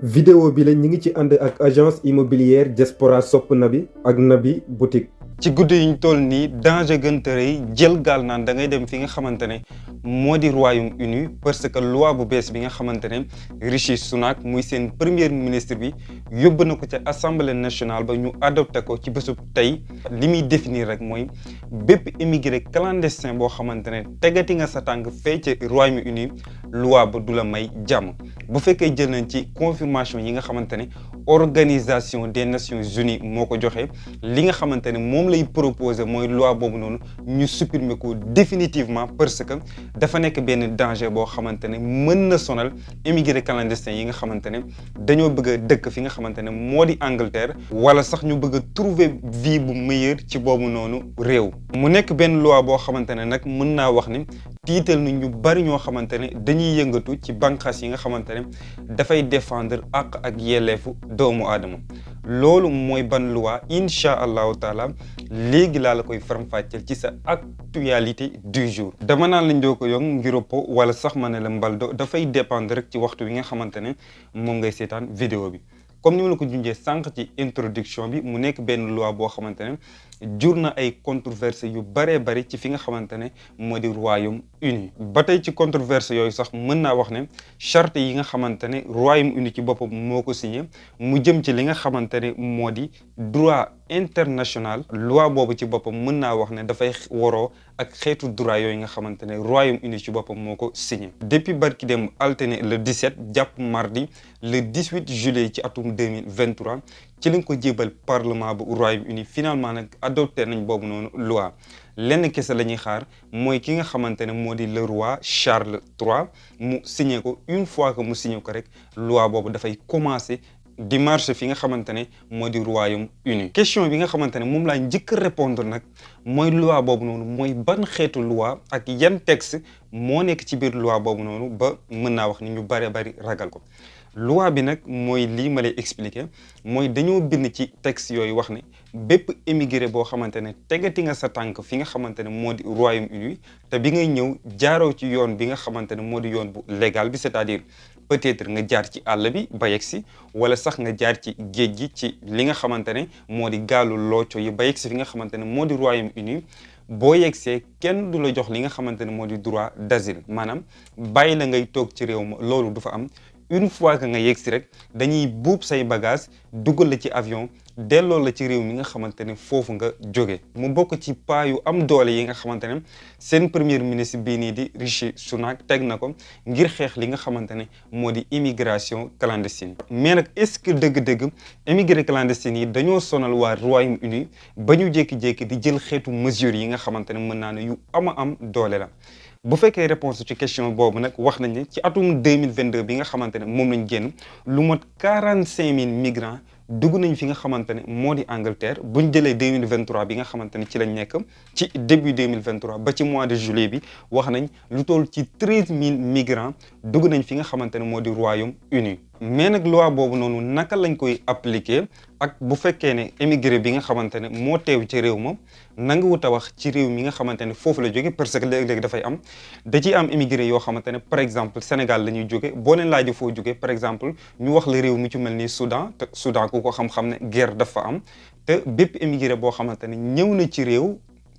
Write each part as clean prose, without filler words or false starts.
vidéo bi la ñi ngi ci ànd ak agence immobilière Diaspora Sopp Nabi ak Nabi boutique. ci guddi yi ñu toll nii danger gën te rëy jël gaal naan da ngay dem fi nga xamante ne moo di Royaume-Uni parce que loi bu bees bi nga xamante ne Rishi Sunak muy seen premier ministre bi yóbbu na ko ca assemblée nationale ba ñu adopté ko ci bésub tey li muy définir rek mooy bépp immigré clandestin boo xamante ne tegati nga sa tànk fee ca Royaume-Uni loi ba du la may jàmm bu fekkee jël nañ ci confirmation yi nga xamante ne organisation des Nations Unies moo ko joxe li nga xamante ne moom lay proposé mooy loi boobu noonu ñu supprimer ko définitivement parce que dafa nekk benn danger boo xamante ne mën na sonal immigré clandestin yi nga xamante ne dañoo bëgg a dëkk fi nga xamante ne moo di Angleterre wala sax ñu bëgg a trouver vie bu meilleure ci boobu noonu réew. mu nekk benn loi boo xamante ne nag mën naa wax ni tiital na ñu bari ñoo xamante ne dañuy yëngatu ci bànqaas yi nga xamante ne dafay défendre àq ak yelleefu doomu aadama loolu mooy ban loi incha allahu taala léegi laa la koy faram-fàcceel ci sa actualité du jour. dama naan lañ doo ko yong ngir po wala sax ma ne la mbaldo dafay dépendre rek ci waxtu wi nga xamante ne moom ngay seetaan vidéo bi. comme ni ma la ko junjee sànq ci introduction bi mu nekk benn loi boo xamante ne jur na ay controverses yu bëree bëri ci fi nga xamante ne moo di Royaume-Uni ba tey ci controverse yooyu sax mën naa wax ne charte yi nga xamante ne Royaume-Uni ci boppam moo ko signé mu jëm ci li nga xamante ne moo di droit international loi boobu ci boppam mën naa wax ne dafay waroo ak xeetu droit yooyu nga xamante ne Royaume-Uni ci boppam moo ko signé depuis barki dem alterné le 17 jàpp mardi le 18 juillet ci atum 2023 ci lañ ko jébal parlement bu Royaume-Uni finalement nag adopté nañ boobu noonu loi lenn kese la ñuy xaar mooy ki nga xamante ne moo di le roi Charles III mu signé ko une fois que mu signé ko rek loi boobu dafay commencer di marché fi nga xamante ne moo di Royaume-Uni. question bi nga xamante ne moom laa njëkk a répondre nag mooy loi boobu noonu mooy ban xeetu loi ak yan texte moo nekk ci biir loi boobu noonu ba mën naa wax ni ñu bari bari ragal ko. loi bi nag mooy lii ma lay expliquer mooy dañoo bind ci texte yooyu wax ne bépp émigré boo xamante ne tegati nga sa tànk fi nga xamante ne moo di Royaume-Uni te bi ngay ñëw jaaroo ci yoon bi nga xamante ne moo di yoon bu légal bi c'est-à-dire peut-être nga jaar ci àll bi ba yegg si wala sax nga jaar ci géej gi ci li nga xamante ne moo di gaalu looco yi ba yegg si fi nga xamante ne moo di Royaume-Uni boo yegsee kenn du la jox li nga xamante ne moo di droit d'asile maanaam bàyyi la ngay toog ci réew ma loolu du fa am. une fois que nga yegg si rek dañuy buub say bagage dugal la ci avion delloo la ci réew mi nga xamante ne foofu nga jóge mu bokk ci pas yu am doole yi nga xamante ne seen premier ministre bii nii di Rishi Sunak teg na ko ngir xeex li nga xamante ne moo di immigration clandestine. mais nag est-ce que dëgg-dëgg immigré clandestine yi dañoo sonal waa Royaume-Uni ba ñu jékki-jékki di jël xeetu mesures yi nga xamante ne mën naa ne yu am doole la. bu fekkee réponse ci question boobu nag wax nañ ne ci atum 2022 bi nga xamante ne moom lañ génn lu mot 45 000 migrants dugg nañ fi nga xamante ne moo di Angleterre buñ jëlee 2023 bi nga xamante ne ci lañ nekk ci début 2023 ba ci mois de juillet bi wax nañ lu toll ci 13 000 migrants dugg nañ fi nga xamante ne moo di Royaume-Uni. mais nag loi boobu noonu naka lañ koy appliquer ak bu fekkee ne émigré bi nga xamante ne moo teew ci réew ma nanga wut a wax ci réew mi nga xamante ne foofu la jóge parce que léeg-léeg dafay am da ciy am émigré yoo xamante ne par exemple Sénégal la ñuy jóge boo leen laajee foo jóge par exemple ñu wax la réew mi ci mel ni Soudan te Soudan ku ko xam-xam ne guerre dafa am te bépp émigré boo xamante ne ñëw na ci réew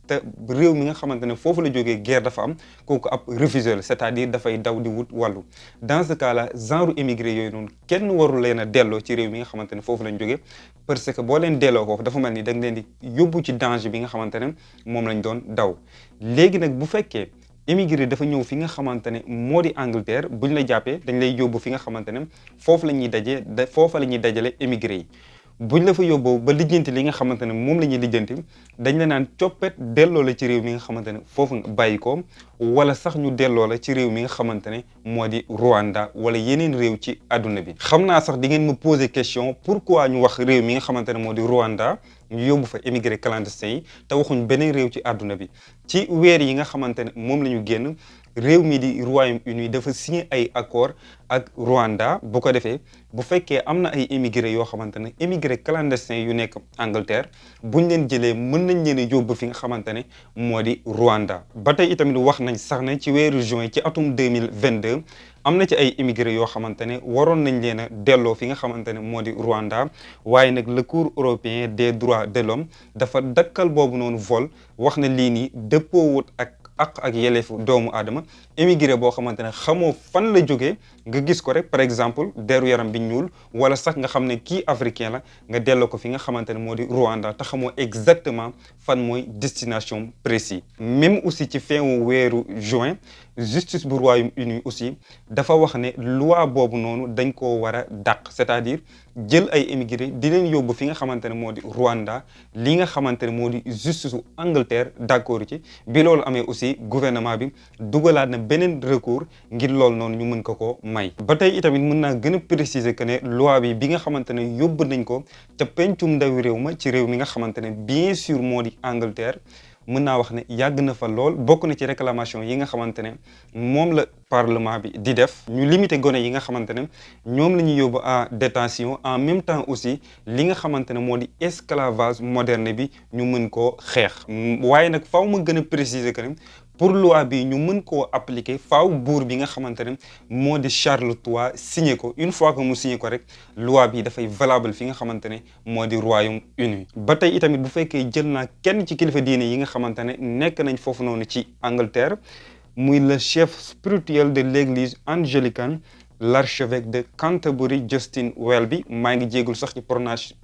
te réew mi nga xamante ne foofu la jógee guerre dafa am kooku ab réfugié la c'est-à-dire dafay daw di wut wàllu dans ce cas là genre émigré yooyu noonu kenn warul leen a delloo ci réew mi nga xamante ne foofu lañ jógee parce que boo leen delloo foofu dafa mel ni da nga leen di yóbbu ci danger bi nga xamante ne moom lañ doon daw. léegi nag bu fekkee émigré dafa ñëw fi nga xamante ne moo di Angleterre buñ la jàppee dañ lay yóbbu fi nga xamante ne foofu la ñuy dajee foofa la ñuy dajale émigré yi. buñ la fa yóbboo ba lijjanti li nga xamante ne moom la ñuy lijjanti dañ la naan coppet delloo la ci réew mi nga xamante ne foofu nga bàyyi ko wala sax ñu delloo la ci réew mi nga xamante ne moo di Rwanda wala yeneen réew ci àdduna bi. xam naa sax di ngeen ma poser question pourquoi ñu wax réew mi nga xamante ne moo di Rwanda ñu yóbbu fa émigré clandestin yi te waxuñ beneen réew ci àdduna bi ci weer yi nga xamante ne moom la ñu génn réew mi di Royaume-Uni dafa signé ay accord ak Rwanda bu ko defee bu fekkee am na ay émigré yoo xamante ne émigré clandestin yu nekk Angleterre buñ leen jëlee mën nañ leen a yóbbu fi nga xamante ne moo di Rwanda. ba tey itamit wax nañ sax ne ci weeru juin ci atum 2022 am na ci ay immigré yoo xamante ne waroon nañ leen a delloo fi nga xamante ne moo di Rwanda waaye nag le Cour européen des droits de l'homme dafa dakkal boobu noonu vol wax na lii nii dëppoowut ak yelleefu doomu aadama. émigré boo xamante ne xamoo fan la jógee nga gis ko rek par exemple deru yaram bi ñuul wala sax nga xam ne kii africain la nga delloo ko fi nga xamante ne moo di Rwanda te xamoo exactement fan mooy destination précis. même aussi ci fin weeru juin justice bu Royaume-Uni aussi dafa wax ne loi boobu noonu dañ koo war a dàq, c'est-à-dire jël ay émigré di leen yóbbu fi nga xamante ne moo di Rwanda li nga xamante ne moo di justice u Angleterre d'accord ci. bi loolu amee aussi gouvernement bi dugalaat na beneen recours ngir loolu noonu ñu mën ko may. ba tey itamit mën naa gën a préciser que ne loi bi nga xamante ne yóbbu nañ ko ca pencum ndawi réew ma ci réew mi nga xamante ne bien sûr moo di Angleterre. mën naa wax ne yàgg na fa lool bokk na ci réclamation yi nga xamante ne moom la parlement bi di def ñu limité gone yi nga xamante ne ñoom la ñuy yóbbu en détention en même temps aussi li nga xamante ne moo di esclavage moderne bi ñu mën koo xeex. waaye nag faaw ma gën a préciser que ne pour loi bi ñu mën koo appliquer faaw buur bi nga xamante ne moo di Charles III signé ko. une fois que mu signé ko rek loi bi dafay valable fi nga xamante ne moo di Royaume-Uni. ba tey itamit bu fekkee jël naa kenn ci kilifa diine yi nga xamante ne nekk nañ foofu noonu ci Angleterre muy le chef spirituel de l'église anglicane l'archevêque de Canterbury Justin Welby maa ngi jéegul sax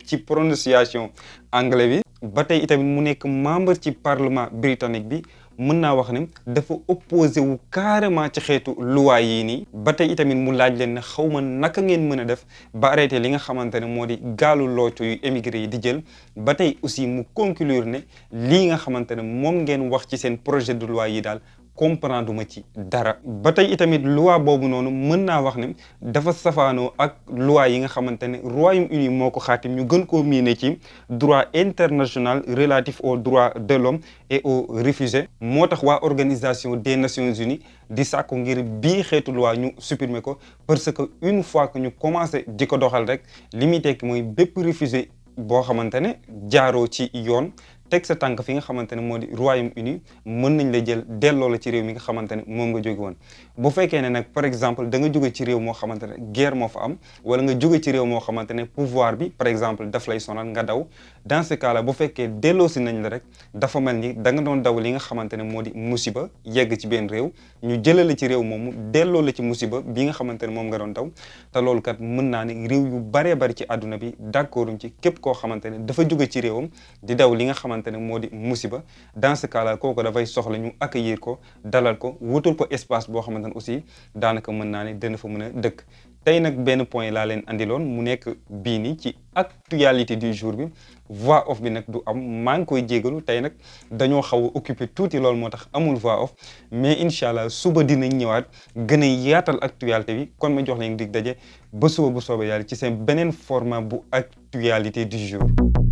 ci prononciation anglais bi. ba tey itamit mu nekk membre ci parlement britannique bi. mën naa wax ne dafa opposé wu carrément ci xeetu loi yii nii. ba tey itamit mu laaj leen ne xaw ma naka ngeen mën a def ba arrêté li nga xamante ne moo di gaalu looco yu émigré yi di jël. ba tey aussi mu conclure ne lii nga xamante ne moom ngeen wax ci seen projet de loi yi daal comprendre ma ci dara. ba tey itamit loi boobu noonu mën naa wax ne dafa safaanoo ak loi yi nga xamante ne Royaume-Uni moo ko xaatim ñu gën koo miine ci droit international relatif aux droits de l'homme et aux réfugiés. moo tax waa organisation des Nations Unies di sàkku ngir bii xeetu loi ñu supprimer ko parce que une fois que ñu commencé di ko doxal rek li muy tekki mooy bépp réfugié boo xamante ne jaaroo ci yoon teg sa tànk fi nga xamante ne moo di Royaume-Uni mën nañ la jël delloo la ci réew mi nga xamante ne moom nga jóge woon. bu fekkee ne nag par exemple da nga jóge ci réew moo xamante ne guerre moo fa am wala nga jóge ci réew moo xamante ne pouvoir bi par exemple daf lay sonal nga daw dans ce cas là bu fekkee delloo si nañ la rek dafa mel ni da nga doon daw li nga xamante ne moo di musiba yegg ci benn réew ñu jëlee la ci réew moomu delloo la ci musiba bi nga xamante ne moom nga doon daw. te loolu kat mën naa ne réew yu baree bari ci àdduna bi d'accorduñ ci képp koo xamante ne dafa jóge ci réewam di daw li nga xamante ne moo di musiba. dans ce cas là kooku dafay soxla ñu accueillir ko dalal ko wutul ko espace boo xamante ne aussi daanaka mën naa ne dana fa mën a dëkk. tey nag benn point laa leen andiloon mu nekk bii nii ci actualité du jour bi voix off bi nag du am maa ngi koy jégalu tey nag dañoo xaw a occupé tuuti loolu moo tax amul voix off mais incha allah suba dinañ ñëwaat gën a yaatal actualité bi kon ma jox leen dig daje ba suba bu soobee yàlla ci seen beneen format bu actualité du jour.